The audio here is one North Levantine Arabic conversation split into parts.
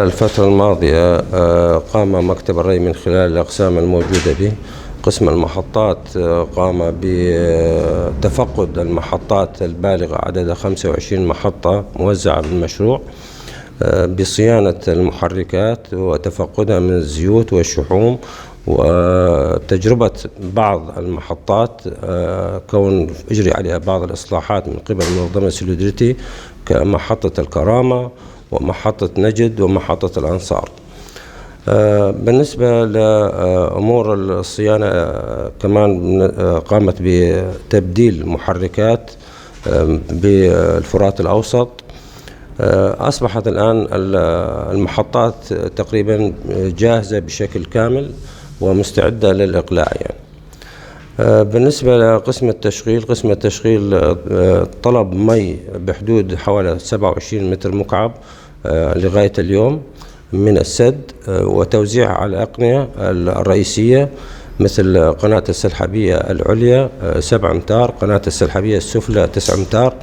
الفترة الماضية قام مكتب الري من خلال الأقسام الموجودة به، قسم المحطات، قام بتفقد المحطات البالغة عددها 25 محطة موزعة بالمشروع، بصيانة المحركات وتفقدها من الزيوت والشحوم، وتجربة بعض المحطات كون اجري عليها بعض الإصلاحات من قبل منظمة سوليدريتي كمحطة الكرامة ومحطة نجد ومحطة الأنصار. بالنسبة لأمور الصيانة، كمان قامت بتبديل محركات بالفرات الأوسط. أصبحت الآن المحطات تقريبا جاهزة بشكل كامل ومستعدة للإقلاع يعني. بالنسبة لقسم التشغيل، قسم التشغيل طلب مي بحدود حوالي 27 متر مكعب لغاية اليوم من السد، وتوزيعها على الأقنية الرئيسية مثل قناة السلحبية العليا 7 أمتار، قناة السلحبية السفلى 9 أمتار،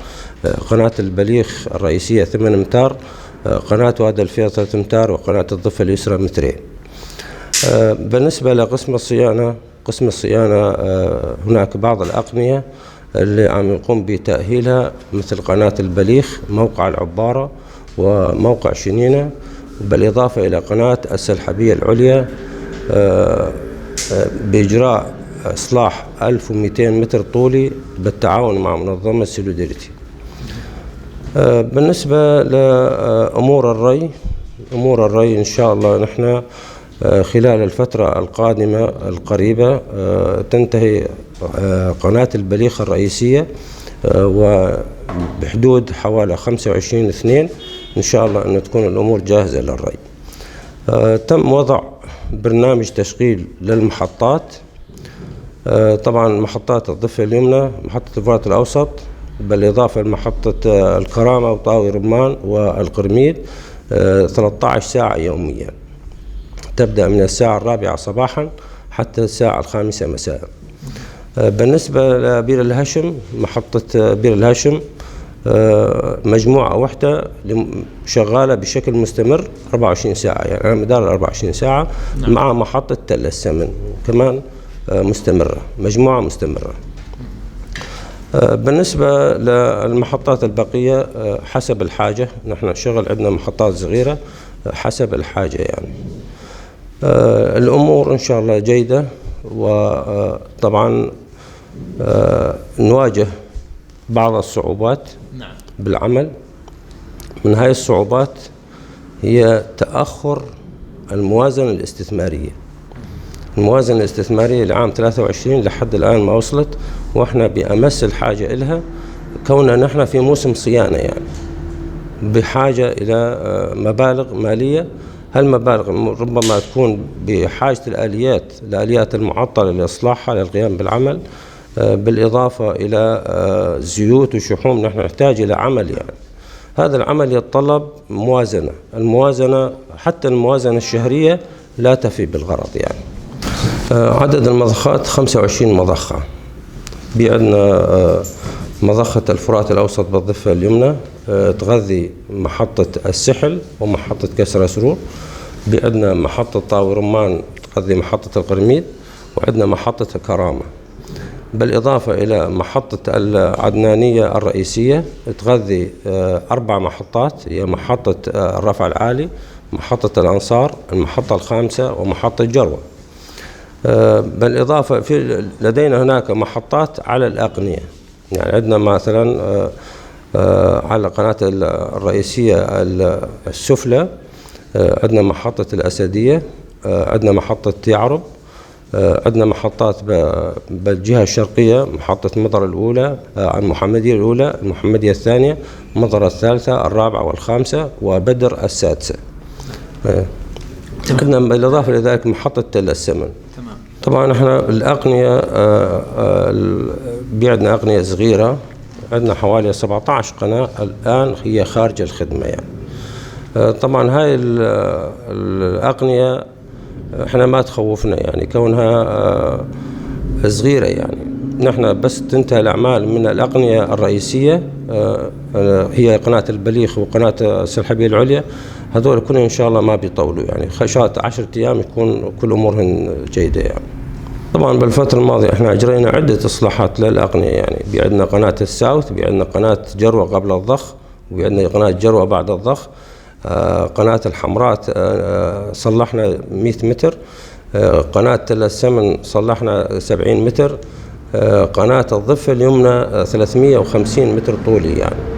قناة البليخ الرئيسية 8 أمتار، قناة وادي الفيض 3 أمتار، وقناة الضفة اليسرى مترين. بالنسبة لقسم الصيانة، قسم الصيانة هناك بعض الأقنية اللي عم يقوم بتأهيلها مثل قناة البليخ، موقع العبارة، وموقع شنينة، بالإضافة إلى قناة السلحبية العليا، بإجراء إصلاح 1200 متر طولي بالتعاون مع منظمة سوليدريتي. بالنسبة لأمور الري، أمور الري إن شاء الله نحن خلال الفترة القادمة القريبة تنتهي قناة البليخ الرئيسية، وبحدود حوالي 25/2 إن شاء الله أن تكون الأمور جاهزة للري. تم وضع برنامج تشغيل للمحطات، طبعا محطات الضفة اليمنى، محطة الفرات الأوسط، بالإضافة لمحطة الكرامة وطاوي رمان والقرميد، 13 ساعة يوميا، تبدأ من الساعة 4 صباحا حتى الساعة 5 مساء. بالنسبة لبير الهشم، محطة بير الهشم، مجموعة واحدة شغالة بشكل مستمر 24 ساعة، يعني على مدار 24 ساعة. نعم. مع محطة تل السمن كمان مستمرة، مجموعة مستمرة. بالنسبة للمحطات البقية، حسب الحاجة، نحن شغل عندنا محطات صغيرة، حسب الحاجة يعني. الأمور إن شاء الله جيدة، وطبعا نواجه بعض الصعوبات بالعمل. من هاي الصعوبات هي تأخر الموازنة الاستثمارية. الموازنة الاستثمارية لعام 23 لحد الآن ما وصلت، وإحنا بأمس الحاجة إلها، كوننا نحن في موسم صيانة يعني بحاجة إلى مبالغ مالية. هالمبالغ ربما تكون بحاجة الآليات المعطلة لإصلاحها للقيام بالعمل، بالإضافة إلى زيوت وشحوم. نحن نحتاج إلى عمل يعني. هذا العمل يتطلب موازنة، الموازنة حتى الموازنة الشهرية لا تفي بالغرض يعني. عدد المضخات 25 مضخة. عندنا مضخة الفرات الأوسط بالضفة اليمنى، تغذي محطة السحل ومحطة كسر سرور. عندنا محطة طاوي رمان تغذي محطة القرميد، وعندنا محطة الكرامة، بالإضافة إلى محطة العدنانية الرئيسية تغذي 4 محطات، هي محطة الرفع العالي، محطة الأنصار، المحطة الخامسة، ومحطة جروة. بالإضافة لدينا هناك محطات على الأقنية، يعني عندنا مثلا، على قناة الرئيسية السفلى، عندنا محطة الأسدية، عندنا محطة يعرب، عندنا محطات بالجهة الشرقية، محطة مضر الأولى، المحمدية الأولى، المحمدية الثانية، مضر الثالثة، الرابعة والخامسة، وبدر السادسة. عندنا بالإضافة لذلك محطة تل السمن. طبعا احنا الأقنية، عندنا أقنية صغيرة، عندنا حوالي 17 قناة الآن هي خارج الخدمة يعني. طبعا هاي الأقنية احنا ما تخوفنا يعني كونها صغيرة يعني. نحن بس تنتهي الأعمال من الأقنية الرئيسية، هي قناة البليخ وقناة السلحبية العليا. هذول كلهم إن شاء الله ما بيطولوا، يعني خشات 10 أيام يكون كل أمورهن جيدة يعني. طبعا بالفترة الماضية احنا أجرينا عدة إصلاحات للأقنية، يعني عندنا قناة الساوث، عندنا قناة جروة قبل الضخ، وعندنا قناة جروة بعد الضخ، قناة الحمرات صلحنا 100 متر، قناة تل السمن صلحنا 70 متر، قناة الضفة اليمنى 350 متر طولي يعني.